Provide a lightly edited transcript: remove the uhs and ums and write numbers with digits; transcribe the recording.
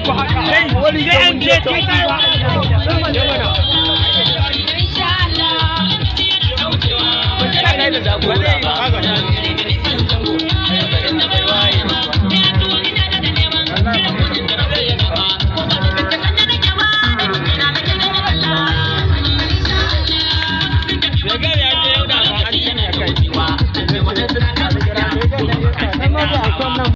Muku haka. Sai an je titi ba. Insha Allah. Ba da jagora ba.